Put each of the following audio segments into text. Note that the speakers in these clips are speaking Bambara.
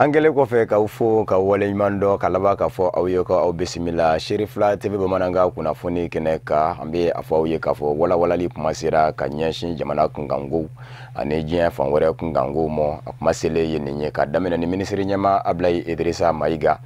An kɛlen kɔfɛ k'aw fo ka waleɲuman dɔn ka laban k'a fɔ aw ye ko aw bisimila Serifila TV bamanankan kunnafoni kɛnɛ kan. An bɛ a fɔ aw ye k'a fɔ walawalali kuma sera ka ɲɛsin jamana kunkankow ani diɲɛ fan wɛrɛ kunkankow ma. A kuma selen ye nin ye ka daminɛ ni minisiri ɲɛmaa Abulayi Idirisa Mayiga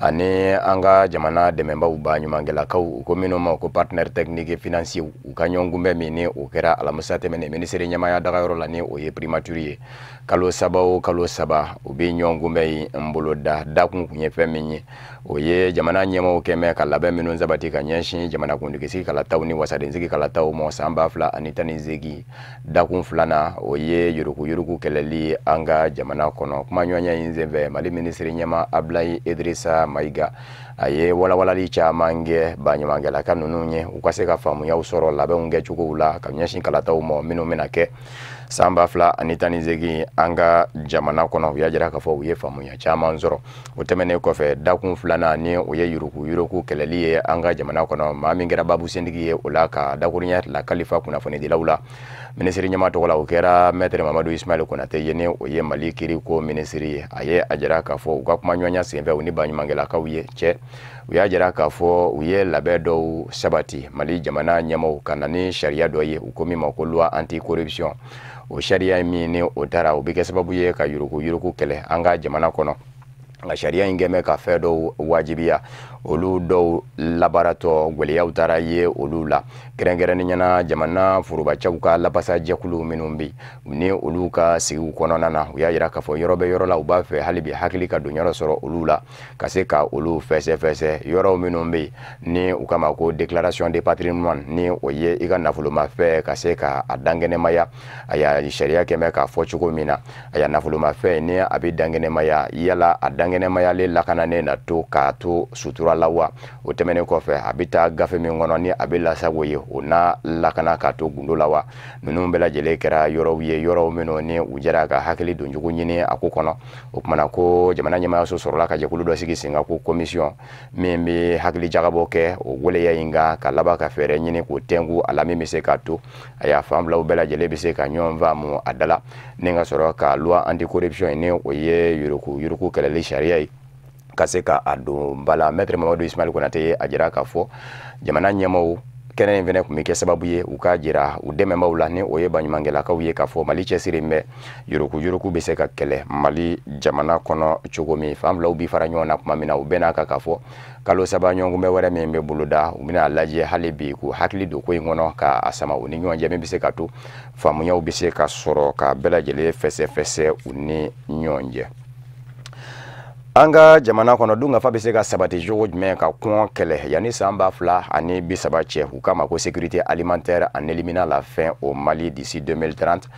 ani an ka jamana dɛmɛbaaw ba ɲumankɛlakaw, u ko minnu ma ko partenaire technique financier, u ka ɲɔgɔn kunbɛn min ni o kɛra alamisa tɛmɛnen minisiri ɲɛmaaya dagayɔrɔ la, ni o ye primature ye. Kalo 3 o kalo 3 u bɛ ɲɔgɔn kunbɛn in boloda. Dakun kun ye fɛn min ye, o ye jamana ɲɛmaaw kɛmɛ ka labɛn minnu sabati ka ɲɛsin jamanakuntigi kalataw ni wasadensigi kalataw ma san 2018. Dakun filanan, o ye yuruguyurugu kɛlɛli an ka jamana kɔnɔ. Kumaɲɔgɔnya in senfɛ, Mali minisiri ɲɛmaa Abulayi Idirisa Mayiga a ye walawalali caman kɛ baɲumankɛlaka ninnu ye, u ka se ka faamuyaw sɔrɔ labɛnw kɛcogow la ka ɲɛsin kalataw ma minnu bɛna kɛ san 2018 an ka jamana kɔnɔ. U y'a jira k'a fɔ u ye faamuya caman sɔrɔ. O tɛmɛnen kɔfɛ, dakun filanan ni o ye yuruguyurugu kɛlɛli ye an ka jamana kɔnɔ, maa min kɛra babu sentigi ye o la ka dakuruɲɛ la kalifa kunnafonidilaw la minisiri ɲɛmaa tɔgɔ la, o kɛra maître Mamadu Ismaël Konate ye, ni o ye Mali kiriko minisiri ye. A ye a jira k'a fɔ u ka kumaɲɔgɔnya senfɛ u ni baɲumankɛlakaw ye cɛ, u y'a jira k'a fɔ u ye labɛn dɔw sabati Mali jamana ɲɛmaaw ka na ni sariya dɔ ye, u ko min ma ko loi anti corruption. O sariya min ni o taara, o bɛ kɛ sababu ye ka yuruguyurugu kɛlɛ an ka jamana kɔnɔ. Nka sariya in kɛn bɛ ka fɛn dɔw wajibiya, olu dɔw labaaratɔ gwɛlɛyaw taara ye olu la, kɛrɛnkɛrɛnnenya la jamana forobacɛw ka lapasajɛkulu minnu bɛ yen ni olu ka sigiw kɔnɔna na. U y'a jira k'a fɔ yɔrɔ bɛ yɔrɔ la, u b'a fɛ hali bi hakili ka don yɔrɔ sɔrɔ olu la ka se ka olu fɛsɛfɛsɛ. Yɔrɔw minnu bɛ yen ni u kama ko déclaration de patrimoine, ni o ye i ka nafolomafɛn ka se ka a dankɛnɛmaya, a sariya kɛn bɛ k'a fɔ cogo min na, a nafolomafɛn ni a bɛ dankɛnɛmaya, yala a dankɛnɛmayalen lakananen na to k'a to sutura la wa? O tɛmɛnen kɔfɛ, a bɛ taa gafe min kɔnɔ ni a bɛ lasago ye, o n'a lakana k'a to gundo la wa? Ninnu bɛɛ lajɛlen kɛra yɔrɔw ye, yɔrɔw minnu ni u jɛra ka hakili doncogo ɲini a ko kɔnɔ. O kumana ko jamana ɲɛmaayaso sɔrɔla ka jɛkulu dɔ sigi sen kan ko commission min bɛ hakili jagabɔ kɛ o waleya in kan, ka laban ka fɛɛrɛ ɲini k'o tɛnku a la min bɛ se k'a to a y'a fan filaw bɛɛ lajɛlen bɛ se ka ɲɔgɔn faamu a da la, ni ka sɔrɔ ka loi anti corruption ni o ye yuruguyurugu kɛlɛli sariya ye ka se ka a don ba la. Maître Mamadu Ismaël Konate ye a jira k'a fɔ jamana ɲɛmaaw kɛnɛ in fɛnɛ tun bɛ kɛ sababu ye u k'a jira u dɛmɛbaaw la, ni o ye baɲumankɛlakaw ye, k'a fɔ Mali cɛsiri bɛ yuruguyurugu bɛ se ka kɛlɛ Mali jamana kɔnɔ cogo min. Fan filaw bi fara ɲɔgɔn na tuma min na, u bɛɛ n'a kan k'a fɔ kalo 3 ɲɔgɔnkunbɛn wɛrɛ min bɛ boloda, u bɛna lajɛ hali bi k'u hakili don ko in kɔnɔ ka a sama u ni ɲɔgɔn cɛ, min bɛ se ka to faamuyaw bɛ se ka sɔrɔ ka bɛɛ lajɛlen fɛsɛfɛsɛ u ni ɲɔgɔn cɛ. An ka jamana kɔnɔ, dunkafa bɛ se ka sabati cogo jumɛn ka kɔngɔ kɛlɛ yanni san 2030 cɛ? U k'a ma ko sécurité alimentaire en éliminant la faim au Mali d'ici 2030,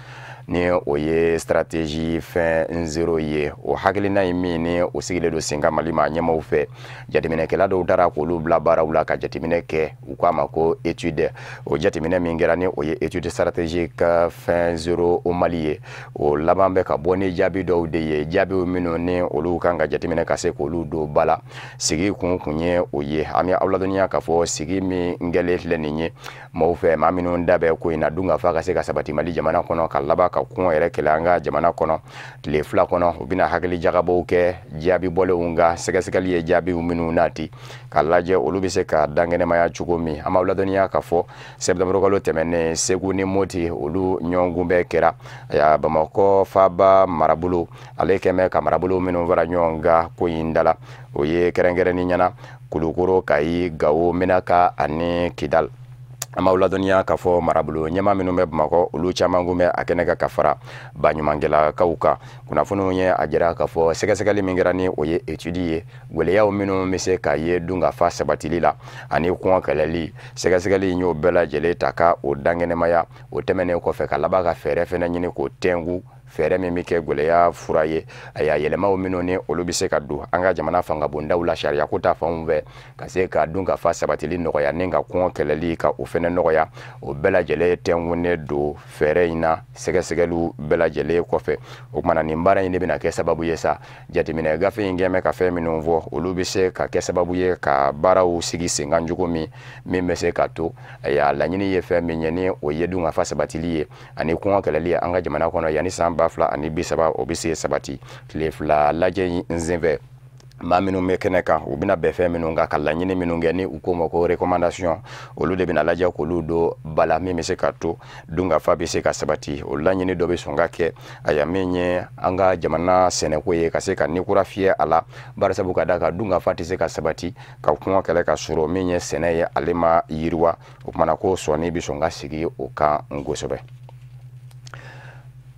ni o ye stratégie faim zéro ye. O hakilina ye min ni o sigilen don sen kan Mali ma ɲɛmaaw fɛ, jateminɛkɛla dɔw taara k'olu bila baaraw la ka jateminɛ kɛ, u k'a ma ko étude. O jateminɛ min kɛra, ni o ye étude stratégique faim zéro au Mali ye, o laban bɛ ka bɔ ni jaabi dɔw de ye, jaabiw minnu ni olu kan ka jateminɛ ka se k'olu don ba la. Sigi kun kun ye o ye. An bɛ aw ladɔnniya k'a fɔ sigi min kɛlen filɛ nin ye maaw fɛ, maa minnu da bɛ ko in na, dunkafa ka se ka sabati Mali jamana kɔnɔ ka laban ka kɔngɔ yɛrɛ kɛlɛ an ka jamana kɔnɔ. Tile 2 kɔnɔ, u bɛna hakili jagabɔw kɛ jaabi bɔlenw kan, sɛgɛsɛgɛli ye jaabiw minnu nati k'a lajɛ olu bɛ se ka dankɛnɛmaya cogo min. An b'aw ladɔnniya k'a fɔ sɛtanburukalo kalo tɛmɛnen, Segu ni Moti olu ɲɔgɔn kunbɛn kɛra Bamakɔ faaba marabolo. Ale kɛn bɛ ka marabolo minnu fara ɲɔgɔn kan ko in da la, o ye kɛrɛnkɛrɛnni ɲɛna Kulukoro, Kayi, Gawo, Menaka ani Kidal. An b'aw ladɔnniya k'a fɔ marabolo ɲɛmaa minnu bɛ Bamakɔ, olu caman kun bɛ a kɛnɛ kan ka fara baɲumankɛlakaw kan. Kunnafoniw ye a jira k'a fɔ sɛgɛsɛgɛli min kɛra, ni o ye étude ye, gwɛlɛyaw minnu bɛ se ka ye dunkafa sabatili la ani kɔngɔ kɛlɛli, sɛgɛsɛgɛli in y'o bɛɛ lajɛlen ta ka o dankɛnɛmaya. O tɛmɛnen kɔfɛ, ka laban ka fɛɛrɛ fɛnɛ ɲini k'o tɛnku, fɛɛrɛ min bɛ kɛ gwɛlɛya fura ye, a yɛlɛmaw minnu ni olu bɛ se ka don an ka jamana fangabondaw la sariyako ta fanw fɛ, ka se ka dunkafa sabatili nɔgɔya ni ka kɔngɔ kɛlɛli ka o fɛnɛ nɔgɔya. O bɛɛ lajɛlen tɛnkunnen don fɛɛrɛ in na sɛgɛsɛgɛliw bɛɛ lajɛlen kɔfɛ. O kumana nin baara in de bɛna kɛ sababu ye sa, jateminɛ gafe in kɛn bɛ ka fɛn minnu fɔ, olu bɛ se ka kɛ sababu ye ka baaraw sigi sen kan cogo min, min bɛ se ka to a laɲini ye fɛn min ye, ni o ye dunkafa sabatili ye ani kɔngɔ kɛlɛli ye an ka jamana kɔnɔ yanni san 2030, o bɛ se sabati. Tile 2 lajɛ in senfɛ, maa minnu bɛ kɛnɛ kan, u bɛna bɛn fɛn minnu kan, ka laɲini minnu kɛ, ni u k'o ma ko recommandation, olu de bɛna lajɛ k'olu don ba la, min bɛ se ka to dunkafa bɛ se ka sabati. O laɲini dɔ bɛ sɔn ka kɛ, aya, min ye an ka jamana sɛnɛko ye, ka se ka ni kura fiyɛ a la, barisabu ka da kan dunkafa tɛ se ka sabati ka kɔngɔ kɛlɛ ka sɔrɔ min ye sɛnɛ ye, ale ma yiriwa. O kumana ko sɔnni bɛ sɔn ka sigi o kan kosɛbɛ.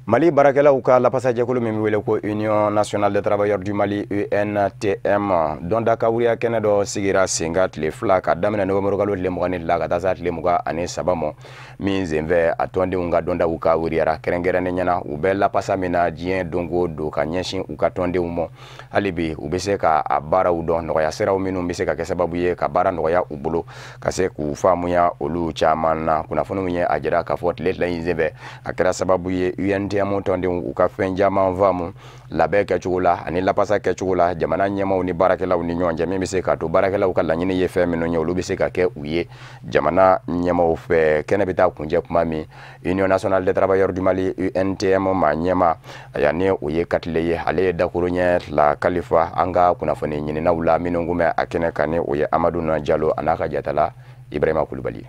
Mali baarakɛlaw ka lapasajɛkulu min bɛ wele ko Union nationale des travailleurs du Mali, UNTM, dɔnda kawuriya kɛnɛ dɔ sigira sen kan tile 2, ka daminɛ novembre kalo tile 22 ka taa se tile 23 ma, min senfɛ a tɔndenw ka dɔndaw ka wuriyara, kɛrɛnkɛrɛnnen ɲɛna u bɛ lapasa min na diɲɛ don o don ka ɲɛsin u ka tɔndenw ma. Hali bi u bɛ se ka a baaraw dɔn, nɔgɔya siraw minnu bɛ se ka kɛ sababu ye ka baara nɔgɔya u bolo, ka se k'u faamuya olu caman na. Kunnafoniw ye a jira k'a fɔ tile 2 in senfɛ, a kɛra sababu ye UNTM tɔndenw u ka fɛn caman faamu labɛn kɛcogo la ani lapasa kɛcogo la jamana ɲɛmaw ni baarakɛlaw ni ɲɔgɔn cɛ, min bɛ se k'a to baarakɛlaw ka laɲini ye fɛn minnu ye, olu bɛ se ka kɛ u ye jamana ɲɛmaw fɛ. Kɛnɛ bɛ taa kuncɛ kuma min, Union nationale des travailleurs du Mali, UNTM, maa ɲɛma, aya, ni o ye Katile ye, ale ye dakuruɲɛ la kalifa an ka kunnafoni ɲininaw la minnu kun bɛ a kɛnɛ kan, ni o ye Amadu Na Jalo a n'a ka jatala Ibrahima Kulubali.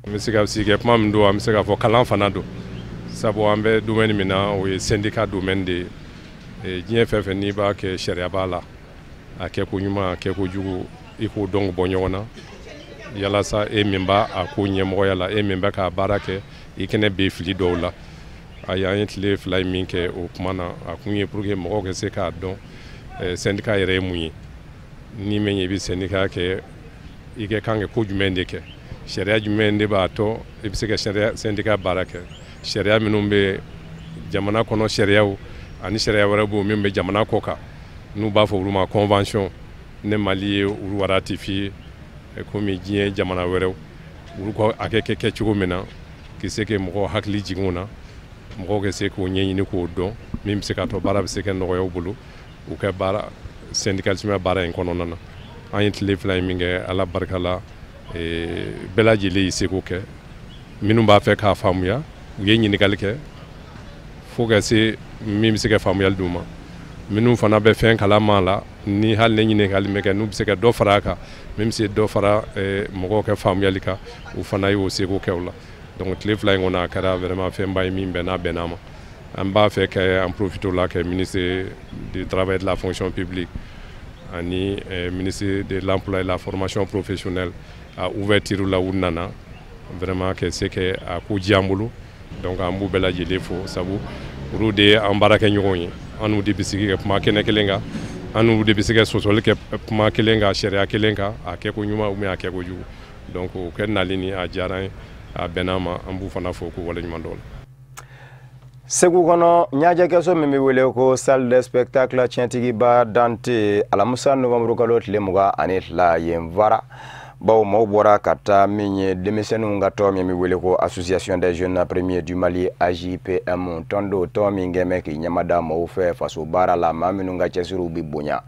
An bɛ se ka sigi kuma min don, an bɛ se k'a fɔ kalan fana don, sabu an bɛ domaine min na, o ye syndicat domaine de ye. Diɲɛ fɛn fɛn n'i b'a kɛ, sariya b'a la, a kɛ ko ɲuman, a kɛ ko jugu, i k'o dɔn k'o bɔ ɲɔgɔn na, yalasa e min b'a a ko ɲɛmɔgɔya la, e min bɛ k'a baara kɛ, i kɛnɛ bɛ fili dɔw la. Ayi, an ye tile 2 ye min kɛ o kuma na, a kun ye pour que mɔgɔw ka se k'a dɔn syndicat yɛrɛ ye mun ye. Ni min ye i bɛ syndicat kɛ, i ka kan ka ko jumɛn de kɛ, sariya jumɛn de b'a tɔ i bɛ se ka syndicat baara kɛ, sariya minnu bɛ jamana kɔnɔ, sariyaw ani sariya wɛrɛ bɛ min bɛ jamana kɔ kan, n'u b'a fɔ olu ma convention, ne Mali ye olu ratifié komi diɲɛ jamana wɛrɛw, olu ka a kɛ kɛ cogo min na, ka se ka mɔgɔw hakili jigin o na, mɔgɔw ka se k'o ɲɛɲini k'o dɔn, min bɛ se k'a to baara bɛ se ka nɔgɔya u bolo u ka baara syndicalisme baara in kɔnɔna na. An ye tile 2 in min kɛ, Ala barika la, bɛɛ lajɛlen y'i seko kɛ. Minnu b'a fɛ k'a faamuya, u ye ɲininkali kɛ fo ka se min bɛ se ka faamuyali d'u ma. Minnu fana bɛ fɛn kalama la, ni hali ni ɲininkali bɛ kɛ, n'u bɛ se ka dɔ fara a kan, min bɛ se dɔ fara mɔgɔw ka faamuyali kan, u fana y'o seko kɛ o la. Donc tile 2 in kɔnɔ, a kɛra vraiment fɛnba ye min bɛnn'a ma. An b'a fɛ ka an profiter o la ka ministre du Travail et de la Fonction publique ani ministre de l'Emploi et la Formation professionnelle, a ouverture la, u nana vraiment ka se ka a ko diya an bolo. Donc an b'u bɛɛ lajɛlen fo, sabu olu de ye an baarakɛɲɔgɔnw ye. An n'u de bɛ sigi ka kuma kɛnɛ kelen kan, an n'u de bɛ se ka sɔsɔli kɛ kuma kelen kan, sariya kelen kan, a kɛ ko ɲuman ou bien a kɛ ko jugu. Donc o kɛ nali ni a diyara an ye, a bɛnn'an ma, an b'u fana fo k'u waleɲuman dɔn. Segu kɔnɔ, ɲɛnajɛkɛso min bɛ wele ko salle de spectacle Tiɲɛtigiba Dante, alamisa novembre kalo tile 22, yen fara, bawo maaw bɔra ka taa min ye denmisɛnninw ka tɔn min bɛ wele ko Association des jeunes premiers du Mali, AJPM. Tɔn don, tɔn min kɛn bɛ k'i ɲɛmada maaw fɛ faso baara la, maa minnu ka cɛsiriw bɛ bonya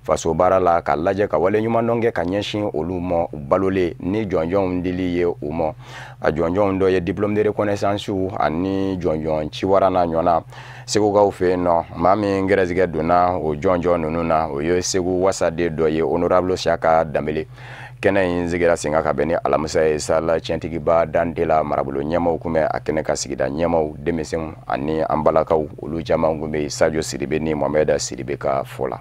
faso baara la, ka lajɛ ka wale ɲuman kɛ ka ɲɛsin olu ma, u balolen ni jɔnjɔnw dili ye u ma. A jɔnjɔnw dɔ ye diplôme de reconnaissance ani jɔnjɔn ciwara n'a ɲɔgɔnna. Segukaw fɛ yen nɔ, maa min gɛrɛsɛgɛ donna o jɔnjɔn ninnu na, o ye Segu wasaden dɔ ye, honorable Siaka Danbele. Kɛnɛ in sigira sen kan ka bɛn ni alamisa ye, salle Tiɲɛtigiba Dante la. Marabolo ɲɛmaw kun bɛ a kɛnɛ ka, sigida ɲɛmaw, denmisɛnw ani an balakaw, olu caman kun bɛ yen. Sadio Sidibe ni Mohamɛd Sidibe ka fɔ la.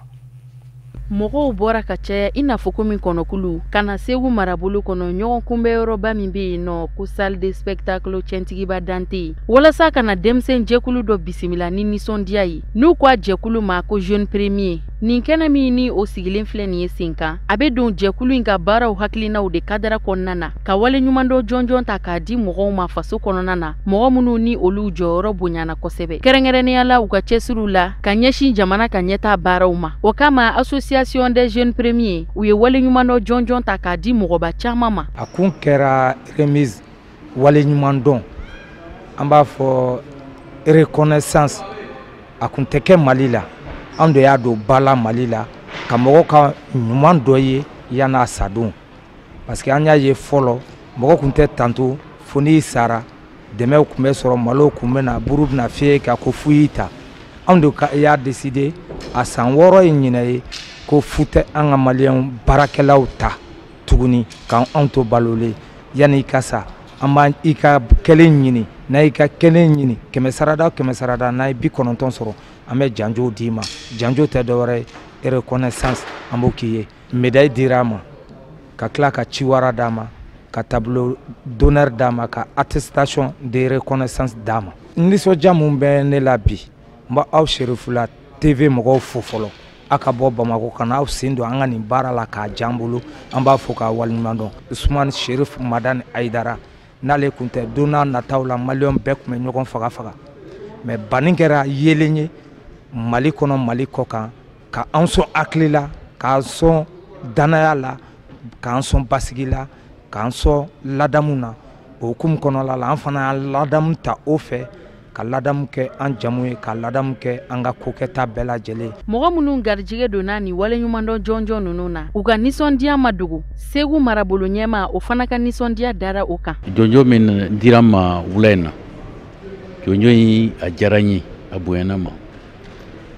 Mɔgɔw bɔra ka caya i n'a fɔ komi kɔnɔkulu ka na Segu marabolo kɔnɔ, ɲɔgɔn kunbɛyɔrɔba min bɛ yen nɔ ko salle de spectacle Tiɲɛtigiba Dante, walasa ka na denmisɛn jɛkulu dɔ bisimila ni nisɔndiya ye, n'u ko a jɛkulu ma ko Jeune Premier. Nin kɛnɛ min ni o sigilen filɛ nin ye sen kan, a bɛ don jɛkulu in ka baaraw hakilinaw de kadara kɔnɔna na, ka wale ɲumandɔn jɔnjɔn ta k'a di mɔgɔw ma faso kɔnɔna na, mɔgɔ minnu ni olu jɔyɔrɔ bonyana kosɛbɛ, kɛrɛnkɛrɛnnenya la u ka cɛsiriw la ka ɲɛsin jamana ka ɲɛtaa baaraw ma. O kama, Association des jeunes premiers, u ye wale ɲumandɔn jɔnjɔn ta k'a di mɔgɔba caman ma. A kun kɛra remise, wale ɲumandɔn, an b'a fɔ reconnaissance. A kun tɛ kɛ Mali la, an de y'a don ba la Mali la, ka mɔgɔw ka ɲuman dɔ ye yan'a sadon, parce que an y'a ye fɔlɔ, mɔgɔ kun tɛ tanto fo n'i sara. Dɛmɛw tun bɛ sɔrɔ, malo tun bɛ na, buru bɛna fiyɛ ka ko fu y'i ta. Anw de ka y'a décidé a san 6 in ɲinɛ ye ko fu tɛ an ka maliyɛnw baarakɛlaw ta tuguni k'an anw to balolen. Yanni i ka sa, an b'an i ka kelen ɲini. N'a y'i ka kelen ɲini, 100 sarada 100 sarada, n'a ye 90 sɔrɔ, an bɛ janjo d'i ma. Janjo tɛ dɔwɛrɛ ye, reconnaissance an b'o k'i ye. Médaille dira a ma, ka tila ka ciwara d'a ma, ka tableau d'honneur d'a ma, ka attestation de reconnaissance d'a ma. Nisɔndiya mun bɛ ne la bi, n b'aw Serifula TV mɔgɔw fo fɔlɔ. A ka bɔ Bamakɔ ka n'aw sen don an ka nin baara la k'a diya an bolo, an b'a fo k'a waleɲuman dɔn. Usumani Serif Madani Hayidara, n'ale tun tɛ, don n'a nataw la maliyɛn bɛɛ tun bɛ ɲɔgɔn faga faga. Mais banni kɛra yeelen ye Mali kɔnɔ, Mali kɔ kan, ka an sɔn hakili la, k'an sɔn danaya la, k'an sɔn basigi la, k'an sɔn ladamu na. O hukumu kɔnɔna la, an fana y'an ladamu ta o fɛ, ka ladamu kɛ an jamu ye, ka ladamu kɛ an ka kokɛta bɛɛ lajɛlen. Mɔgɔ minnu garijɛgɛ donna nin waleɲumandɔn jɔnjɔn ninnu na, u ka nisɔndiya ma dogo. Segu marabolo ɲɛmaa, o fana ka nisɔndiya dara o kan. Jɔnjɔn min dira n ma wula in na, jɔnjɔn in a diyara n ye, a bonyana n ma.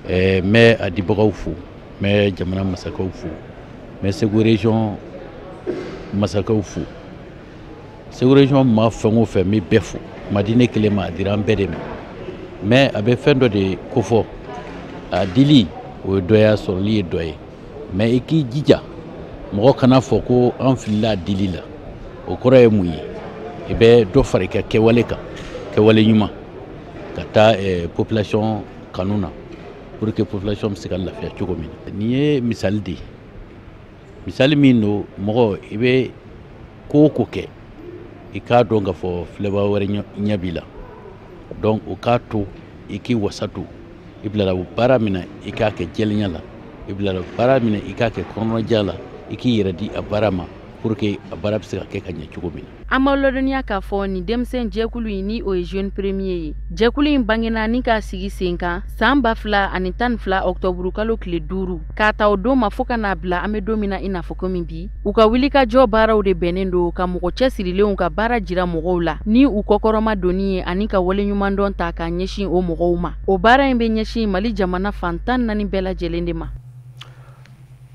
N bɛ a dibagaw fo, n bɛ jamana masakɛw fo, n bɛ Segu région masakɛw fo. Segu région maa fɛn o fɛn, n bɛ bɛɛ fo. Ma di ne kelen ma, a dira an bɛɛ de ma. Mais a bɛ fɛn dɔ de kofɔ, a dili o ye dɔ ye, a sɔrɔli ye dɔ ye. Mais i k'i jija, mɔgɔ kana fɔ ko an filila a dili la. O kɔrɔ ye mun ye? I bɛ dɔ fara i ka kɛwale kan, kɛwale ɲuman, ka taa population kanu na, pour que population bɛ se ka lafiya cogo min na. Nin ye misali de ye, misali min don mɔgɔ i bɛ ko o ko kɛ, i k'a dɔn k'a fɔ filɛbaa wɛrɛ ɲɛ b'i la. Donc o k'a to i k'i wasa don, i bilala baara min na i k'a kɛ jɛlenya la, i bilala baara min na i k'a kɛ kɔnɔnajɛ la, i k'i yɛrɛ di a baara ma pour que a baara bɛ se ka kɛ ka ɲɛ cogo min na. An b'aw ladɔnniya k'a fɔ nin denmisɛn jɛkulu in, ni o ye Jeune Premier ye, jɛkulu in bangena ni k'a sigi sen kan san 2012 ɔkutɔburu kalo tile 5. K'a ta o don ma fo ka n'a bila an bɛ don min na i n'a fɔ komi bi, u ka wulikajɔ baaraw de bɛnnen don ka mɔgɔ cɛsirilenw ka baara jira mɔgɔw la ni u kɔkɔrɔma donni ye, ani ka waleɲumandɔn ta k'a ɲɛsin o mɔgɔw ma. O baara in bɛ ɲɛsin Mali jamana fan 14 bɛɛ lajɛlen de ma.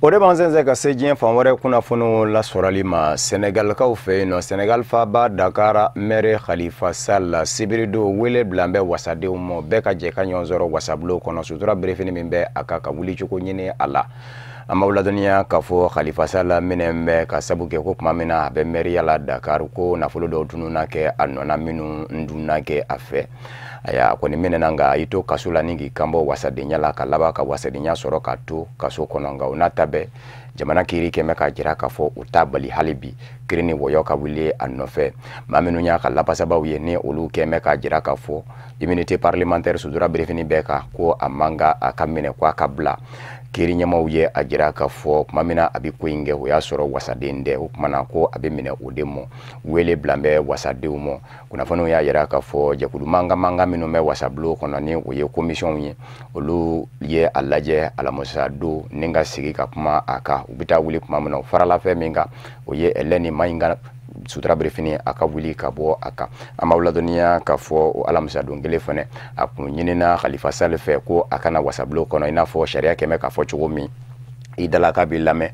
O de b'an sɛnsɛn ka se diɲɛ fan wɛrɛ kunnafoniw lasɔrɔli ma. Senegalikaw fɛ yen nɔ, Senegal faaba Dakar, maire Khalifa Sall sibiridon wele bila bɛ wasadenw ma, bɛɛ ka jɛ ka ɲɔgɔn sɔrɔ wasabulon kɔnɔ, sutura berefini min bɛ a kan ka wulicogo ɲini a la. An b'aw ladɔnniya k'a fɔ Khalifa Sall minɛ bɛ ka sabu kɛ ko tuma min na a bɛ mairie la Dakar, ko nafolo dɔw tununna kɛ a nɔ na, minnu dunna kɛ a fɛ. Aya, a kɔni minɛna, nka a y'i to kaso la ni k'i kanbɔ wasadenya la, ka laban ka wasadenya sɔrɔ ka to kaso kɔnɔ. Nka o n'a ta bɛɛ, jamana kiiri kɛmɛ k'a jira k'a fɔ u t'a bali hali bi kiiri ni wɔyɔ ka wuli a nɔfɛ. Maa minnu y'a ka lapasabaw ye, ni olu kɛmɛ k'a jira k'a fɔ immunité parlementaire sutura birifini bɛɛ kan, ko a man ka a ka minɛ, ko a ka bila. Kiiri ɲɛmaw ye a jira k'a fɔ tuma min na a bɛ ko in kɛ, o y'a sɔrɔ wasaden tɛ. O tuma na ko a bɛ minɛ o de mɔ. Wele bila bɛ wasadenw mɔ. Kunnafoniw y'a jira k'a fɔ jɛkulu mankan mankan minnu bɛ wasabulon kɔnɔ, ni o ye komisɔnw ye, olu ye a lajɛ alamisa don ni ka sigi ka kuma a kan. U bɛ taa wuli tuma min na, u farala fɛn min kan, o ye Hélène Maïga sutura birifini a ka wuli ka bɔ a kan. An b'aw ladɔnniya k'a fɔ o alamisa don kelen fana, a kun ɲinina Khalifa Sall fɛ ko a kana wasabulon kɔnɔ, i n'a fɔ sariya kɛmɛ k'a fɔ cogo min, i dalaka b'i lamɛn,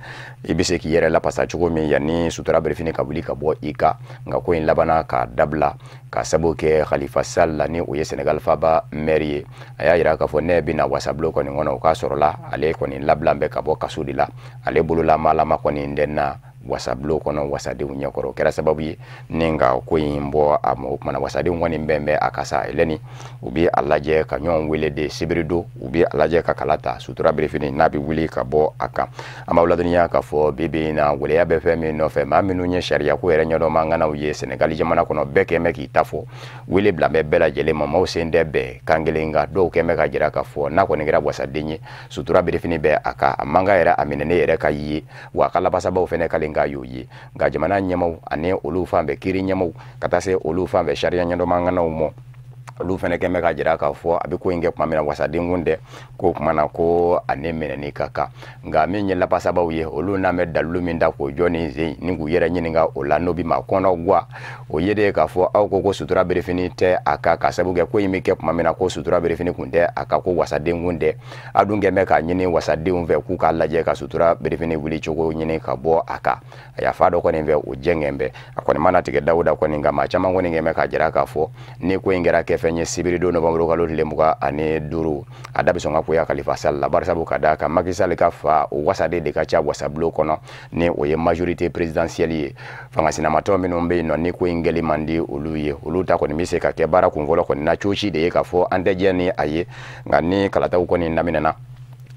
i bɛ se k'i yɛrɛ lapasa cogo min yanni sutura birifini ka wuli ka bɔ i kan. Nka ko in labanna k'a dabila ka sababu kɛ Khalifa Sall la, ni o ye Senegal faaba maire ye, a y'a jira k'a fɔ ne bɛna wasabulon kɔni kɔnɔ, o k'a sɔrɔla ale kɔni labila bɛ ka bɔ kaso de la, ale bolola maalama kɔni tɛ na wasabulon kɔnɔ wasadenw ɲɛkɔrɔ. O kɛra sababu ye ni ka ko in bɔ a ma. O kumana wasadenw kɔni bɛn bɛ a kasa Hélène, u bɛ a lajɛ ka ɲɔgɔn wele de sibiridon, u bɛ a lajɛ ka kala ta sutura birifini n'a bɛ wuli ka bɔ a kan. An b'aw ladɔnniya k'a fɔ bi bi in na, waleya bɛ fɛn min nɔfɛ, maa minnu ye sariya ko yɛrɛ ɲɛdɔn mankannaw ye Senegali jamana kɔnɔ, bɛɛ kɛn bɛ k'i ta fɔ. Wele bila bɛ bɛɛ lajɛlen ma, maaw sen tɛ bɛn kan kelen kan. Dɔw kɛn bɛ ka jira k'a fɔ n'a kɔni kɛra wasaden ye, sutura birifini bɛ a kan, a man kan yɛrɛ a minɛ ne yɛrɛ ka ye, wa a ka lapasabaw fɛnɛ kalen k'a y'o ye. Nka jamana ɲɛmaw ani olu fan bɛɛ kiiri ɲɛmaw ka taa se olu fan bɛɛ sariya ɲɛdɔn mankannaw ma. Olu fɛnɛ kɛn bɛ ka jira k'a fɔ a bɛ ko in kɛ tuma min na wasaden kun tɛ, ko kuma na ko ani minɛni ka kan. Nka min ye lapasabaw ye, olu n'an bɛ dalilu min da k'o jɔ ni zen ni k'u yɛrɛ ɲininka o la, n'o bi maa kɔnɔ guwa, o ye de k'a fɔ aw ko ko sutura berefini tɛ a kan, ka sababu kɛ ko in bɛ kɛ tuma min na ko sutura berefini kun tɛ a kan, ko wasaden kun tɛ. A dun kɛn bɛ k'a ɲini wasadenw fɛ k'u k'a lajɛ ka sutura berefini wuli cogo ɲini ka bɔ a kan. A y'a fa dɔ kɔni fɛ o jɛngɛn bɛ a kɔni mana tigɛ Dawuda kɔni kan. Maa caman kɔni kɛn bɛ k'a jira k'a fɔ ni ko in kɛra kɛfɛn ye sibiridon novembre kalo tile 25, a da bɛ sɔn ka koya Khalifa Sall la, barisabu ka d'a kan Macky Sall ka fa o wasaden de ka ca wasabulon kɔnɔ, ni o ye majorité présidentielle ye. Fanga sinamatɔ minnu bɛ yen nɔ, ni ko in kɛli man di olu ye, olu ta kɔni bɛ se ka kɛ baara kunfɔlɔ kɔni na cogo si de ye k'a fɔ an tɛ jɛ ni a ye. Nka ni kalataw kɔni daminɛna,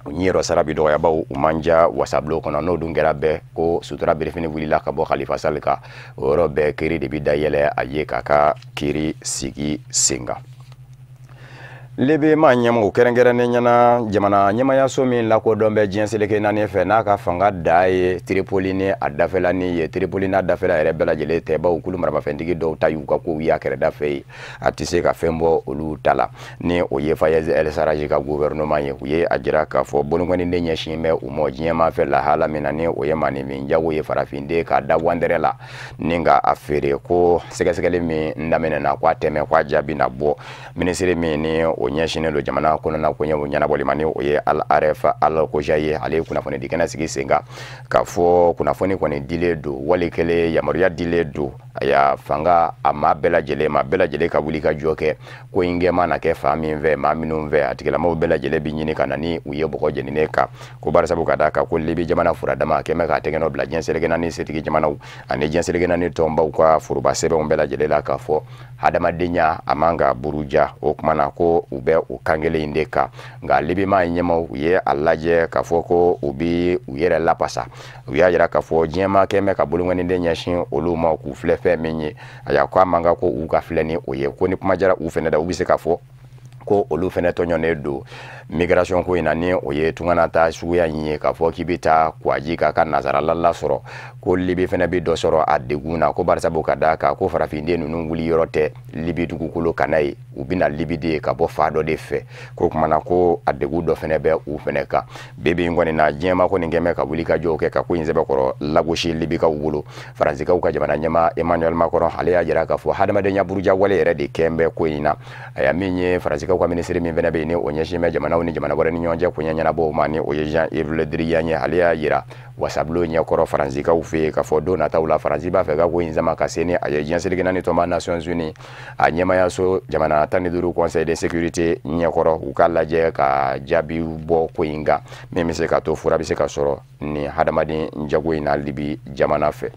u ɲiyɔrɔ sara bi dɔgɔyabaw u man ja wasabulon kɔnɔ. N'o dun kɛra bɛɛ ko sutura berefini wulila ka bɔ Khalifa Sall kan, o yɔrɔ bɛɛ kiiri de bi dayɛlɛ a ye k'a ka kiiri sigi sen kan. Libi maa ɲɛmɔgɔ kɛrɛnkɛrɛnnen ɲɛna jamana ɲɛmayaso min lakodɔn bɛ diɲɛ seleke naani fɛ, n'a ka fanga da ye Tripoli ni a dafɛla ni ye, Tripoli n'a dafɛla yɛrɛ bɛɛ lajɛlen tɛ, bawo kulu maramafɛntigi dɔw ta y'u ka kow y'a kɛrɛda fɛ ye, a tɛ se ka fɛn bɔ olu ta la, ni o ye Fayez El Sarraj ka gouvernement ye. U ye a jira k'a fɔ bolonkɔniden ɲɛsin bɛ u ma diɲɛmaa fɛ lahala min na, ni o ye maaninfin jago ye farafinden k'a da wandɛrɛ la ni ka a feere, ko sɛgɛsɛgɛli min daminɛna k'a tɛmɛ k'a jaabi na bɔ. Minisiri min ni o ɲɛsinnen don jamana kɔnɔna koɲɛw ɲɛnabɔli ma, ni o ye Al Aref Al Koja ye, ale ye kunnafoni di kɛnɛ sigi sen kan k'a fɔ kunnafoni kɔni dilen don, wali kelen yamaruya dilen don aya fanga a maa bɛɛ lajɛlen ma, bɛɛ lajɛlen ka wuli ka jɔ kɛ ko in kɛ mana kɛ fan min fɛ, maa minnu fɛ, a tigilamɔgɔw bɛɛ lajɛlen bi ɲini ka na ni u ye bɔgɔ jeninen kan, ko barisabu ka d'a kan ko Libi jamana furadama kɛn bɛ k'a tɛgɛ nɔ bila diɲɛ seleke naani setigi jamanaw ani diɲɛ seleke naani tɔnbaw ka foroba sɛbɛnw bɛɛ lajɛlen la k'a fɔ hadamadenya a man ka buruja. O kuma na ko u bɛ o kan kelen in de kan. Nka Libi maa ɲɛmaaw u ye a lajɛ k'a fɔ ko u bi u yɛrɛ lapasa. U y'a jira k'a fɔ diɲɛmaa kɛn bɛ ka bolonkɔniden ɲɛsin olu ma k'u filɛ fɛn min ye, a ko a man kan ko u ka filɛ ni o ye, ko ni kuma jara u fɛnɛ da, u bɛ se k'a fɔ ko olu fɛnɛ tɔɲɔnen don migration ko in na, ni o ye tungana ta suguya in ye, k'a fɔ k'i bɛ taa kwaji k'a ka nazarala lasɔrɔ, ko Libi fɛnɛ bɛ dɔ sɔrɔ a degun na, ko barisabu ka d'a kan ko farafinden ninnu wuli yɔrɔ tɛ Libi dugukolo kana ye, u bɛna Libi de ka bɔ fa dɔ de fɛ, ko kuma na ko a degun dɔ fɛnɛ bɛ u fɛnɛ kan. Bi in kɔni na diɲɛmaa kɔni kɛn bɛ ka wuli ka jɔw kɛ ka ko in sɛbɛkɔrɔ lagosi Libikaw bolo. Faransikaw ka jamana ɲɛmaa Emmanuel Macron, ale y'a jira k'a fɔ hadamadenya buruja wale yɛrɛ de kɛn bɛ ko in na. Aya min ye faransikaw ka minisiri min fɛnɛ bɛ yen, ni o ɲɛsin bɛ jamanaw ni jamana wɛrɛ ni ɲɔgɔn cɛ koɲɛ ɲɛnabɔw ma, ni o ye Jean-Yves Le Drian ye, ale y'a jira wasabulon ɲɛkɔrɔ faransikaw fɛ yen k'a fɔ don nataw la Faransi b'a fɛ ka ko in sama ka se ni a ye diɲɛ seleke naani tɔnba Nations Unies a ɲɛmayaso jamana 15 Conseil de sécurité ɲɛkɔrɔ, u k'a lajɛ ka jaabi bɔ ko in kan min bɛ se ka to fura bɛ se ka sɔrɔ nin hadamaden jago in na Libi jamana fɛ.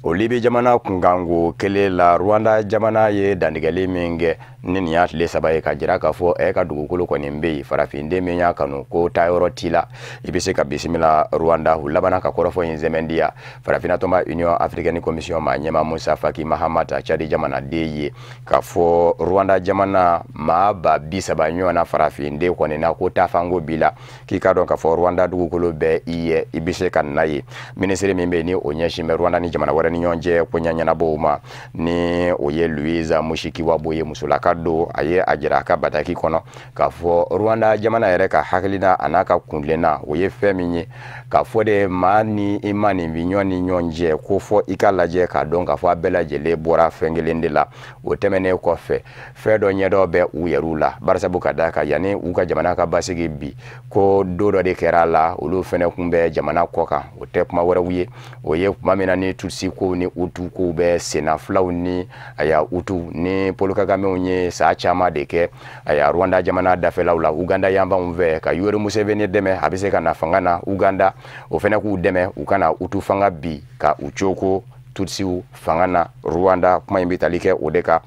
O Libi jamana kunkanko kelen la, Rwanda jamana ye dantigɛli min kɛ ni nin y'a tile 3 ye, ka jira k'a fɔ ka dugukolo kɔni bɛ yen, farafinden min y'a kanu ko taayɔrɔ t'i la, i bɛ se ka bisimila Rwanda. U labanna ka kɔrɔfɔ in sɛmɛndiya farafinna tɔnba Union africaine commission maa ɲɛmaa Musa Faki Mahamat, Tchad jamanaden ye, k'a fɔ Rwanda jamana maa 30,000 ɲɔgɔn na farafinden kɔni na ko taafanko b'i la, k'i k'a dɔn k'a fɔ Rwanda dugukolo bɛɛ i ye, i bɛ se ka na ye. Minisiri min bɛ yen ni o ɲɛsin bɛ Rwanda ni jamana wɛrɛ ni ɲɔgɔn cɛ koɲɛ ɲɛnabɔw ma, ni o ye Louise Mushikiwabo ye, musolaka don, a ye a jira a ka bataki kɔnɔ k'a fɔ Rwanda jamana yɛrɛ ka hakilina a n'a ka kuntilenna o ye fɛn min ye, k'a fɔ de maa ni i ma nin bi ɲɔgɔn ni ɲɔgɔn cɛ, ko fɔ i ka lajɛ k'a dɔn k'a fɔ a bɛɛ lajɛlen bɔra fɛn kelen de la. O tɛmɛnen kɔfɛ, fɛn dɔ ɲɛdɔ bɛ u yɛrɛw la, barisabu ka d'a kan yanni u ka jamana ka basigi bi, ko don dɔ de kɛra a la, olu fɛnɛ kun bɛ jamana kɔ kan, o tɛ kuma wɛrɛw ye, o ye tuma min na ni Tutsi kow ni Hutu kow bɛ senna, filaw ni aya Hutu ni Paul Kagamew ye saa caman de kɛ aya Rwanda jamana dafɛlaw la, Uganda yanfanw fɛ, ka Yoweri Museveni dɛmɛ a bɛ se ka na fanga na Uganda, o fɛnɛ k'u dɛmɛ u kana Hutu fanga bi ka u coko Tutsiw fanga na Rwanda. Kuma in bɛ tali kɛ o de kan,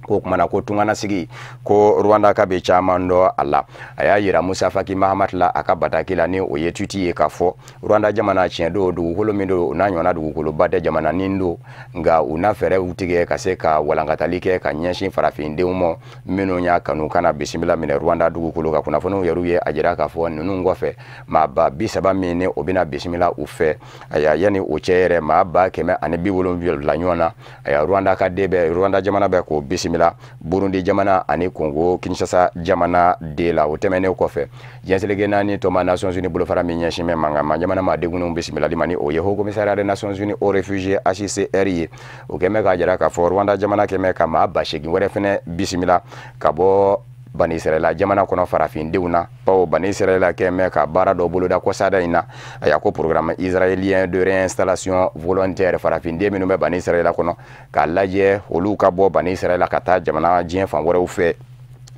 ko kumana ko tungana sigi ko Rwanda ka bɛ caman dɔn a la. A y'a yira Musa Faki Mahamat la a ka bataki la, ni o ye tuti ye, k'a fɔ Rwanda jamana tiɲɛ don, dugukolo min don o n'a ɲɔgɔnna dugukoloba tɛ, jamana nin don, nka u na fɛɛrɛw tigɛ ka se ka walankatali kɛ ka ɲɛsin farafindenw ma minnu y'a kanu ka na bisimila minɛ Rwanda dugukolo kan. Kunnafoniw yɛrɛw ye a jira k'a fɔ ninnu kɔfɛ maa 30,000 min ni o bɛna bisimila u fɛ, aya yanni o cɛ yɛrɛ maa 170 ɲɔgɔn na, aya Rwanda ka den bɛ Rwanda jamana bɛ k'o bisimila bisimila Burundi jamana ani Congo Kinshasa jamana de la. O tɛmɛnen kɔfɛ, diɲɛ naani tɔnba Nations Unies bolofara min ɲɛsin bɛ mankan jamana maa degunnenw bisimilali ma, ni o ye Haut Commissariat des Nations Unies aux réfugiés HCR ye, o kɛn bɛ k'a jira k'a fɔ Rwanda jamana kɛn bɛ ka maa 8000 wɛrɛ fɛnɛ bisimila ka bɔ Bani Israɛla jamana kɔnɔ farafindenw na, bawo Bani Israɛla kɛn bɛ ka baara dɔ boloda kɔsada in na. A y'a ko programme israélien de réinstallation volontaire, farafinden minnu bɛ Bani Israɛla kɔnɔ, k'a lajɛ olu ka bɔ Bani Israɛla ka taa jamana diɲɛ fan wɛrɛw fɛ,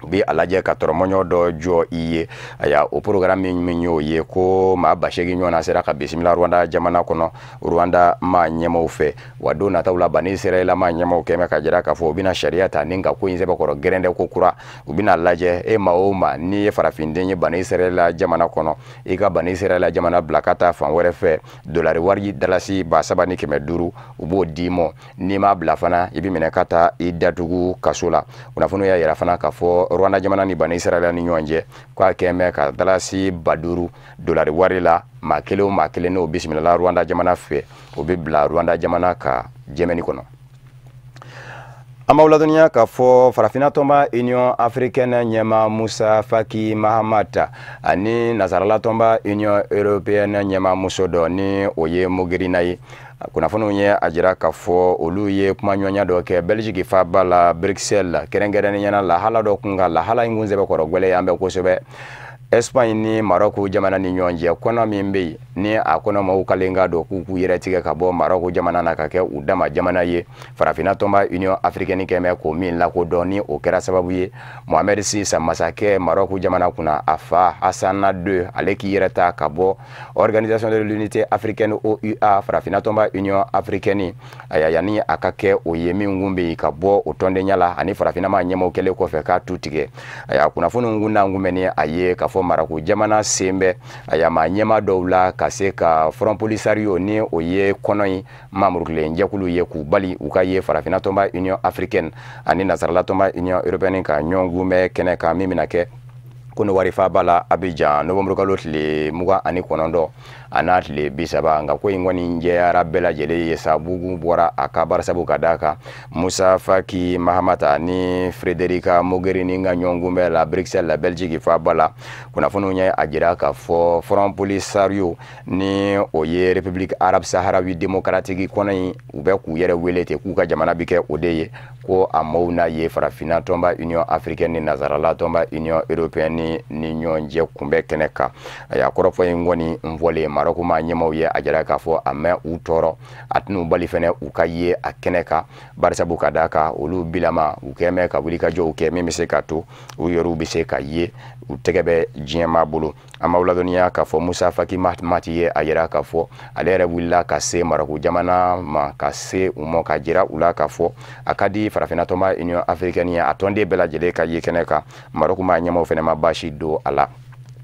u bɛ a lajɛ ka tɔrɔmɔɲɔ dɔ jɔ i ye. Aya, o programme min y'o ye ko maa 8000 ɲɔgɔnna sera ka bisimila Rwanda jamana kɔnɔ Rwanda maa ɲɛmaw fɛ. Wa don nataw la, Bani Israɛla maa ɲɛmaw kɛmɛ ka jira k'a fɔ u bɛna sariya ta ni ka ko in sɛbɛkɔrɔ gɛrɛndɛ ko kura. U bɛna lajɛ e maa o maa n'i ye farafinden ye Bani Israɛla jamana kɔnɔ, i ka Bani Israɛla jamana bila ka taa fan wɛrɛ fɛ, dolari wari dalasi 3500, u b'o d'i ma. N'i m'a bila fana, i bɛ minɛ ka taa i datugu kaso la. Kunnafoniw y'a yira fana k'a fɔ Rwanda jamana ni Bani Israɛla ni ɲɔgɔn cɛ, k'a kɛn bɛ ka dalasi 5000 dolari wari la, maa kelen o maa kelen n'o bisimilala Rwanda jamana fɛ, o bɛ bila Rwanda jamana ka jɛmɛni kɔnɔ. An b'aw ladɔnniya k'a fɔ farafinna tɔnba Union africaine ɲɛma Musa Faki Mahamat ani nasarala tɔnba Union européenne ɲɛma muso dɔ, ni o ye Mogherini ye, kunnafoniw ye a jira k'a fɔ olu ye kumaɲɔgɔnya dɔ kɛ Belgique faaba la Bruxelles, kɛrɛnkɛrɛnnenya la lahala dɔ kun kan. Lahala in kun sɛbɛkɔrɔ gwɛlɛya an bɛ kosɛbɛ Espagne ni Maroc jamana ni ɲɔgɔn cɛ, kɔnɔ min bɛ yen ni a kɔnɔ maaw kalen ka don k'u k'u yɛrɛ tigɛ ka bɔ Maroc jamana na ka kɛ u dama jamana ye. Farafinna tɔnba Union africaine kɛmɛ k'o min lakodɔn, ni o kɛra sababu ye Mohamed VI, masakɛ Maroc jamana kunna, a fa Hassan II, ale k'i yɛrɛ ta ka bɔ Organisation de l'Unité africaine OUA, farafinna tɔnba Union africaine. Aya, yanni a ka kɛ o ye min kun bɛ yen ka bɔ o tɔndenya la ani farafinna maa ɲɛmaaw kɛlen kɔfɛ k'a tu tigɛ. Aya, kunnafoniw kun n'an kun bɛ ni a ye k'a fɔ Marako jamana sen bɛ, aya, maa ɲɛmaa dɔw la ka se ka Front Polisario, ni o ye kɔnɔ in mamurukilen jɛkulu ye, k'u bali u ka ye farafinna tɔnba Union africaine ani nasarala tɔnba Union européenne ka ɲɔgɔn kunbɛn kɛnɛ kan min bɛna kɛ Kɔnɔwari faaba la Abidjan novembre kalo tile 29 a n'a tile 30. Nka ko in kɔni jɛyara bɛɛ lajɛlen ye sa, bugun bɔra a ka barisabu ka d'a kan Musa Faki Mahamat ni Federica Mogherini ka ɲɔgɔn kunbɛn la Bruxelles la, Belgique faaba la, kunnafoniw ye a jira k'a fɔ Front Polisario, ni o ye République arabe sahraoui démocratique kɔnɔ in, u bɛ k'u yɛrɛ wele ten k'u ka jamana bi kɛ o de ye, ko a maaw n'a ye farafinna tɔnba Union africaine ni nasarala tɔnba Union européenne ni ɲɔgɔn cɛ kunbɛn kɛnɛ kan. A kɔrɔfɔ in kɔni n fɔlen Marɔku maa ɲɛmaw ye, a jira k'a fɔ a mɛn u tɔɔrɔ, a tɛn'u bali fɛnɛ u ka ye a kɛnɛ kan, barisabu ka d'a kan olu bilama u kɛn bɛ ka wulikajɔw kɛ min bɛ se ka to u yɛrɛw bɛ se ka ye u tɛgɛ bɛ diɲɛmaa bolo. An b'aw ladɔnniya k'a fɔ Musa Faki Mahamat ye a yira k'a fɔ ale yɛrɛ wulila ka se Marɔku jamana ma, ka se u ma, ka jira u la k'a fɔ a ka di farafinna tɔnba Union africaine ye a tɔnden bɛɛ lajɛlen ka ye kɛnɛ kan. Marɔku maa ɲɛmaw fɛnɛ ma baasi don a la.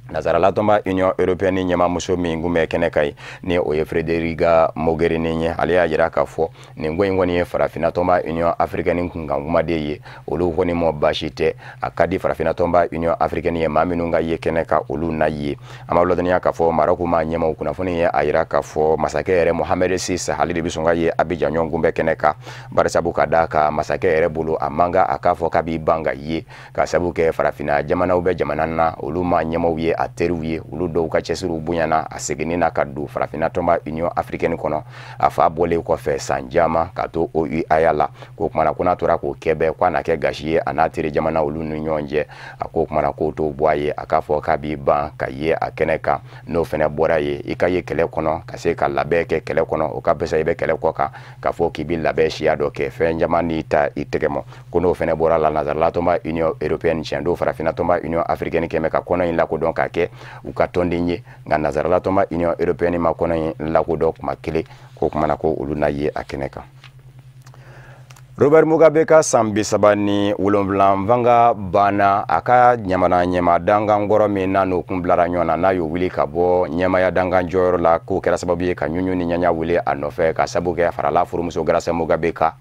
Nazarala tɔnba Union européenne ɲɛmaamuso min kun bɛ kɛnɛ kan ye, ni o ye Federica Mogherini ye, ale y'a jira k'a fɔ nin ko in kɔni ye farafinna tɔnba Union africaine kunkan kumaden ye. Olu kɔni ma baasi tɛ, a ka di farafinna tɔnba Union africaine ye maa minnu ka ye kɛnɛ kan, olu na ye. An b'aw ladɔnniya k'a fɔ Marɔku maa ɲɛmaw, kunnafoni ye a jira k'a fɔ masakɛ yɛrɛ Mohamed VI, ale de bɛ sɔn ka ye Abidjan ɲɔgɔn kunbɛn kɛnɛ kan, barisabu ka d'a kan masakɛ yɛrɛ bolo a man kan a k'a fɔ k'a b'i ban ka ye, ka sababu kɛ farafinna jamanaw bɛ jamana na, olu maa ɲɛmaw ye a teriw ye, olu dɔw ka cɛsiriw bonyana a seginni na ka don farafinna tɔnba Union africaine kɔnɔ a fa bɔlen kɔfɛ san caman ka to OUA la. Ko kumana ko n'a tora k'o kɛ bɛɛ, k'a na kɛ gasi ye a n'a teri jamana olu ni ɲɔgɔn cɛ. A ko kumana k'o t'o bɔ a ye a k'a fɔ k'a b'i ban ka ye a kɛnɛ kan. N'o fɛnɛ bɔra ye, i ka ye kɛlɛ kɔnɔ ka se ka labɛn kɛ kɛlɛ kɔnɔ, o ka fisa i bɛ kɛlɛ kɔ kan k'a fɔ k'i bɛ labɛn siya dɔ kɛ fɛn caman n'i ta i tɛgɛ ma. Ko n'o fɛnɛ bɔra la, nazarala tɔnba Union européenne, tiɲɛ don, farafinna tɔnba Union africaine kɛmɛ ka kɔnɔ in lakodɔn k'a kɛ u ka tɔnden ye, nka nazarala tɔnba Union européenne ma kɔnɔ in lakodɔn kuma kelen. Ko kumana ko olu na ye a kɛnɛ kan. Robert Mugabe ka san 37 fanga banna. A ka ɲamana ɲɛma dankan kɔrɔ min n'a n'o kun bilara ɲɔgɔn na, n'a y'o wuli ka bɔ ɲɛmaya dankan jɔyɔrɔ la, k'o kɛra sababu ye ka ɲuɲu ni ɲaɲa wuli a nɔfɛ, ka sababu kɛ farala furumuso Grace Mugabe ka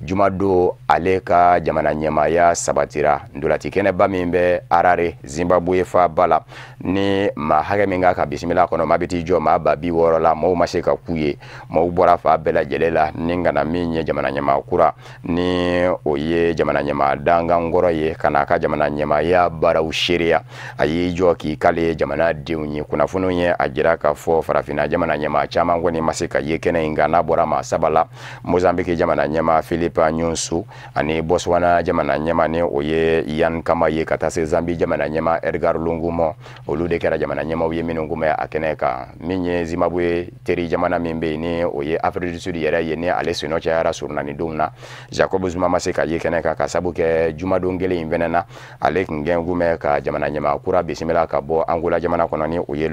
Jumadon ale ka jamana ɲɛmaaya sabatira. Ndolati kɛnɛba min bɛ Harare, Zimbabwe faaba la, ni maa hakɛ min kan ka bisimila kɔnɔ, maa bɛ t'i jɔ maa 60,000 la, maaw ma se ka k'u ye. Maaw bɔra fa bɛɛ lajɛlen la ni ka na min ye jamana ɲɛmaa kura, ni o ye jamana ɲɛmaa dangankɔrɔ ye, ka n'a ka jamana ɲɛmaaya baaraw seereya. A y'i jɔ k'i kale jamanadenw ye. Kunnafoniw ye a jira k'a fɔ farafinna jamana ɲɛmaa caman kɔni ma se ka ye kɛnɛ in kan, n'a bɔra maa saba la: Mozambique jamana ɲɛmaa Philippe Nyusi, ani Botswana jamana ɲɛmaa, ni o ye Ian Khama ye, ka taa se Zambie jamana ɲɛmaa Edgar Lungu ma. Olu de kɛra jamana ɲɛmaaw ye minnu kun bɛ a kɛnɛ kan. Min ye Zimbabwe teri jamana min bɛ yen, ni o ye Afrique du Sud yɛrɛ ye, ni ale sennɔ cayara surunanidenw na, Jacob Zuma ma se ka ye kɛnɛ kan, ka sabu kɛ jumadon kelen in fɛnɛ na, ale tun gɛn kun bɛ ka jamana ɲɛmaa kura bisimila ka bɔ Angola jamana kɔnɔ, ni o ye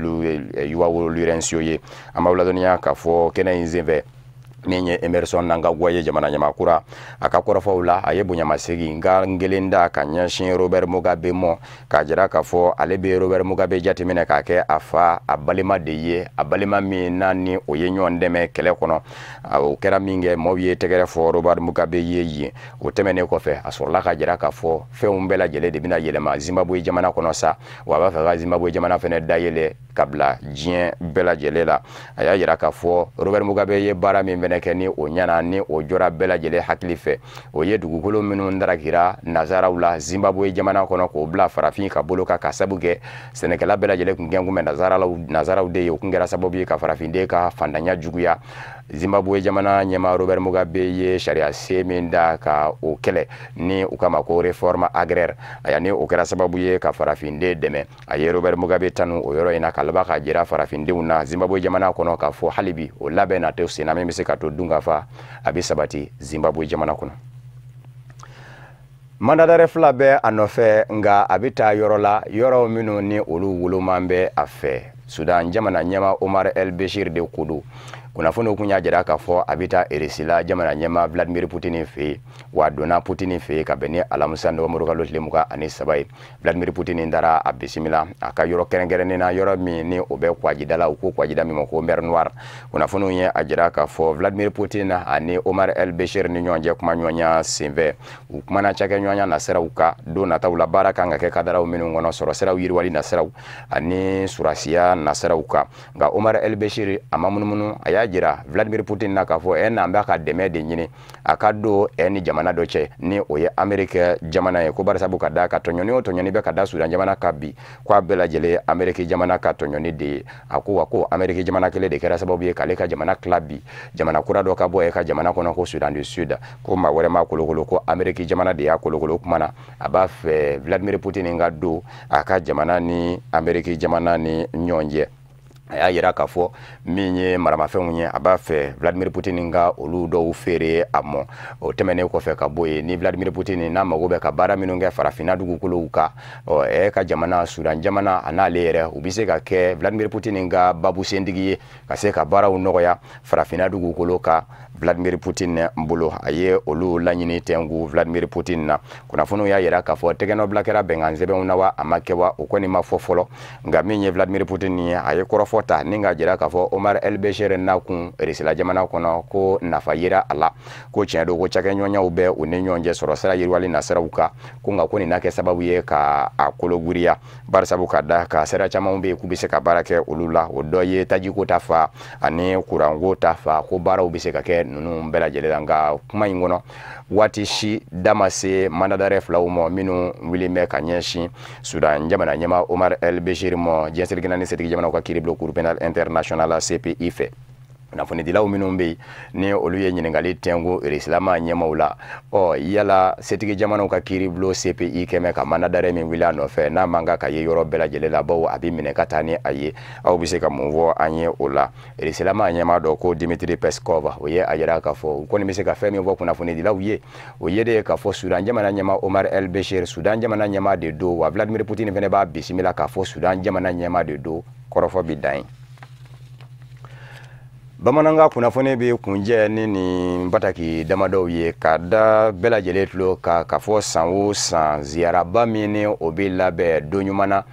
João Lourenço ye. An b'aw ladɔnniya k'a fɔ kɛnɛ in senfɛ, min ye Emerson Mnangagwa ye, jamana ɲɛmaa kura, a ka kɔrɔfɔw la, a ye bonyamasegin nka kelen da ka ɲɛsin Robert Mugabe mɔ, k'a jira k'a fɔ ale bɛ Robert Mugabe jateminɛ k'a kɛ a fa, a balima de ye, a balima min n'a ni o ye ɲɔgɔn dɛmɛ kɛlɛ kɔnɔ. O kɛra min kɛ, maaw ye tɛgɛrɛ fɔ Robert Mugabe ye yen. O tɛmɛnen kɔfɛ, a sɔrɔla ka jira k'a fɔ fɛnw bɛɛ lajɛlen de bɛna yɛlɛma Zimbabwe jamana kɔnɔ sa, wa a b'a fɛ ka Zimbabwe jamana fɛnɛ dayɛlɛ ka bila diɲɛ bɛɛ lajɛlen la. A y'a jira k'a fɔ Robert Mugabe ye baara min fɛnɛ kɛ, ni o ɲɛna, ni o jɔra bɛɛ lajɛlen hakili fɛ, o ye dugukolo minnu darakira nazaraw la Zimbabwe jamana kɔnɔ, k'o bila farafin ka bolo kan, ka sabu kɛ sɛnɛkɛla bɛɛ lajɛlen kun gɛn kun bɛ nazaraw de ye. O kun kɛra sababu ye ka farafinden ka fantanya juguya. Zimbabwe jamana ɲɛmaa Robert Mugabe ye sariya sen min da ka o kɛlɛ, ni u kama ko réforme agraire, aya, ni o kɛra sababu ye ka farafinden dɛmɛ. A ye Robert Mugabe tanu o yɔrɔ in na, ka laban ka jira farafindenw na Zimbabwe jamana kɔnɔ k'a fɔ hali bi o labɛn na tɛ sen na min bɛ se ka to dunkafa a bɛ sabati Zimbabwe jamana kɔnɔ. Mandat d'arrêt fila bɛ a nɔfɛ, nka a bɛ taa yɔrɔ la, yɔrɔ minnu ni olu woloman bɛ a fɛ. Sudan jamana ɲɛmaa Omar El Bashir de ko don. Kunnafoniw kun y'a jira k'a fɔ a bɛ taa Erisila jamana ɲɛmaa Vladimir Poutine fɛ yen, wa a donna Poutine fɛ yen ka bɛn ni alamisa nowanburukalo tile 23 ye. Vladimir Poutine taara a bisimila a ka yɔrɔ kɛrɛnkɛrɛnnen na, yɔrɔ min ni o bɛ kwajida la, u ko kwajida min ma ko Mer Noire. Kunnafoniw ye a jira k'a fɔ Vladimir Poutine ani Omar El Bashir ni ɲɔgɔn cɛ kumaɲɔgɔnya senfɛ, u kumana cakɛɲɔgɔnya nasiraw kan don nataw la, baara kan ka kɛ kadaraw minnu kɔnɔ, sɔrɔ siraw yiriwali nasiraw ani surasiya nasiraw kan. Nka Omar El Bashir a ma munumunu, a y'a jira Vladimir Poutine na k'a fɔ n'an b'a ka dɛmɛ de ɲini a ka don ni jamana dɔ cɛ, ni o ye Ameriki jamana ye, ko barisabu ka da ka tɔɲɔni o tɔɲɔni bɛ ka da Sudan jamana kan bi, ko a bɛɛ lajɛlen Ameriki jamana ka tɔɲɔni de ye. A ko wa ko Ameriki jamana kelen de kɛra sababu ye k'ale ka jamana tila bi, jamana kura dɔ ka bɔ e ka jamana kɔnɔ ko Sudan du Sud, ko maa wɛrɛ ma kolokolo, ko Ameriki jamana de y'a kolokolo. Kuma na, a b'a fɛ Vladimir Poutine ka don a ka jamana ni Ameriki jamana ni ɲɔgɔn cɛ. A y'a yira k'a fɔ min ye maramafɛnw ye, a b'a fɛ Vladimir Poutine ka olu dɔw feere a mɔ. O tɛmɛnen kɔfɛ ka bɔ yen, ni Vladimir Poutine n'a mago bɛ ka baara minnu kɛ farafinna dugukolow kan, ɔ ɛ ka jamana Sudan jamana a n'ale yɛrɛ, u bɛ se ka kɛ Vladimir Poutine ka babusentigi ye ka se ka baaraw nɔgɔya farafinna dugukolo kan Vladimir Poutine bolo. A ye olu laɲini tɛnku Vladimir Poutine na. Kunnafoniw y'a yira k'a fɔ tɛgɛnɔbila kɛra bɛnkan sɛbɛnw na wa, a ma kɛ wa, o kɔni ma fɔ fɔlɔ. Nka min ye Vladimir Poutine ye, a ye kɔrɔfɔ ta ni ka jira k'a fɔ Omar El Bashir nakun Erisila jamana kɔnɔ, ko nafa yera a la, ko tiɲɛ don ko cakɛɲɔgɔnyaw bɛ u ni ɲɔgɔn cɛ sɔrɔ sira yiriwali nasiraw kan, ko nka ko nin na kɛ sababu ye ka a kologiriya, barisabu ka da ka sira caman bɛ yen k'u bɛ se ka baara kɛ olu la, o dɔ ye tajiko ta fa ani kuranko ta fa, ko baaraw bɛ se ka kɛ ninnu bɛɛ lajɛlen la. Nka kuma in kɔnɔ, waati si da ma se mandat d'arrêt filaw ma minnu wulilen bɛ ka ɲɛsin Sudan jamana ɲɛmaa Omar El Bashir ma diɲɛ seleke naani setigi jamanaw ka kiiribulon Cour pénale internationale CPI fɛ. Kunnafonidilaw minnu bɛ yen, ni olu ye ɲininkali tɛnku Erisilama ɲɛmaw la, ɔ yala setigi jamanaw ka kiiribulon CPI kɛmɛ ka mandat d'arrêt min wuli a nɔfɛ, n'a man kan ka ye yɔrɔ bɛɛ lajɛlen la, bawo a bɛ minɛ ka taa ni a ye, aw bɛ se ka mun fɔ an ye o la? Erisilama ɲɛmaa dɔ ko Dimitri Peskov, o ye a yira k'a fɔ u kɔni bɛ se ka fɛn min fɔ kunnafonidilaw ye, o ye de k'a fɔ Sudan jamana ɲɛmaa Omar El Bashir, Sudan jamana ɲɛmaa de don, wa Vladimir Poutine fana b'a bisimila k'a fɔ Sudan jamana ɲɛmaa de don. Kɔrɔfɔ bi dan ye. Bamanankan kunnafoni bɛ kunjɛ ni nin bataki damadɔw ye, ka da bɛɛ lajɛlen tulo kan k'a fɔ san o san, ziyaraba min ni o bɛ labɛn don ɲuman na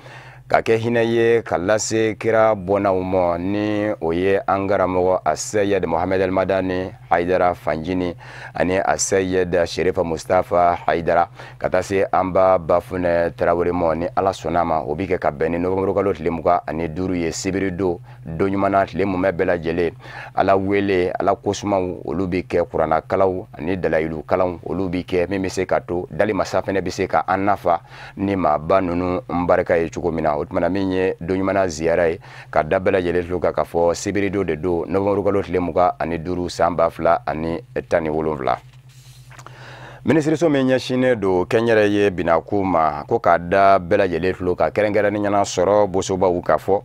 ka Ka kɛ hinɛ ye ka lase kira bɔnnaw ma, ni o ye an karamɔgɔ Aseyid Mohamed El Madani Haidara Fanjini ani Aseyid Sherifa Mustafa Haidara, ka taa se an ba Bafunɛ Tarawele ma. Ni Ala sɔnna ma, o bi kɛ ka bɛn ni novembre kalo tile 25 ye, sibiri don, don ɲuman na, tile mumɛ bɛɛ lajɛlen. Ala wele, Ala kosumaw, olu bi kɛ, kuranna ani dalayilu kalanw, olu bi kɛ, min bɛ se ka to dali masa fɛnɛ bɛ se ka an nafa ni maaba ninnu n barika ye cogo min na. O tumana, min ye don ɲuman ziyara ye, ka da bɛɛ lajɛlen tulo kan k'a fɔ sibiri don de don, novembre kalo tile 25 san 2017. Minisiriso min ɲɛsinnen don kɛnyɛrɛye binako ma, ko k'a da bɛɛ lajɛlen tulo kan, kɛrɛnkɛrɛnnen ɲɛna sɔrɔ bosobaw, k'a fɔ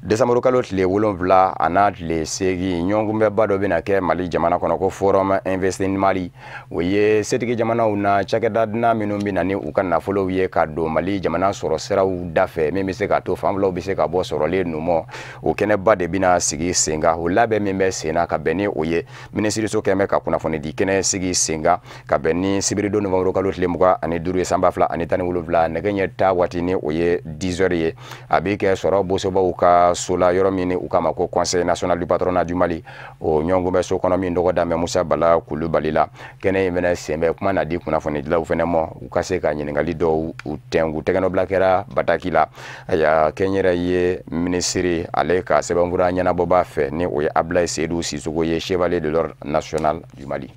desanburu kalo tile 7 a n'a tile 8, ɲɔgɔnkunbɛnba dɔ bɛna kɛ Mali jamana kɔnɔ, ko Forum Invest in Mali. O ye setigi jamanaw na cakɛda dunan minnu bɛ na ni u ka nafolow ye ka don Mali jamana sɔrɔ siraw dafɛ, min bɛ se k'a to fan filaw bɛ se ka bɔ sɔrɔlen numɔ. O kɛnɛba de bɛna sigi sen kan. O labɛn min bɛ sen na ka bɛn ni o ye, minisiriso kɛn bɛ ka kunnafonidi kɛnɛ sigi sen kan ka bɛn ni sibiridon novembre kalo tile 25 ye san 2017, nɛgɛ ɲɛ ta waati, ni o ye 10 heures ye. A bɛ kɛ sɔrɔ bosobaw ka so la, yɔrɔ min ni u k'a ma ko Conseil national du patronat du Mali. O ɲɔgɔnkunbɛ so kɔnɔ min dɔgɔ da Musa Bala Kulubali la, kɛnɛ in fɛnɛ sen bɛ kuma na di kunnafonidilaw fɛnɛ ma, u ka se ka ɲininkali dɔw u tɛnku. Tɛgɛnɔbila kɛra bataki la. Aya, kɛnyɛrɛ ye minisiri ale ka sɛbɛnfura ɲɛnabɔbaa fɛ, ni o ye Ablaye Seydou Sissoko ye, chevalier de l'ordre national du Mali.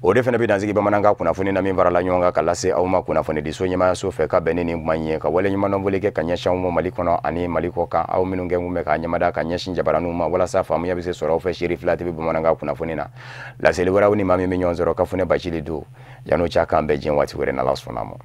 O de fana bɛ dansigi bamanankan kunnafoni na min farala ɲɔgɔn kan ka lase aw ma kunnafonidiso ɲɛmaayaso fɛ ka bɛn ni nin kuma in ye. Ka waleɲumandɔn kɛ ka ɲɛsin aw ma Mali kɔnɔ ani Mali kɔ kan, aw minnu kɛ kun bɛ k'a ɲɛmada ka ɲɛsin jabaraninw ma walasa faamuya bɛ se sɔrɔ aw fɛ Seri Fila TV bamanankan kunnafoni na. Laseli wɛrɛw ni maa min bɛ ɲɔgɔn sɔrɔ, Kafunɛ Bacili don. Yan'o cɛ, k'an bɛn diɲɛ waati wɛrɛ, n'Ala sɔnna ma.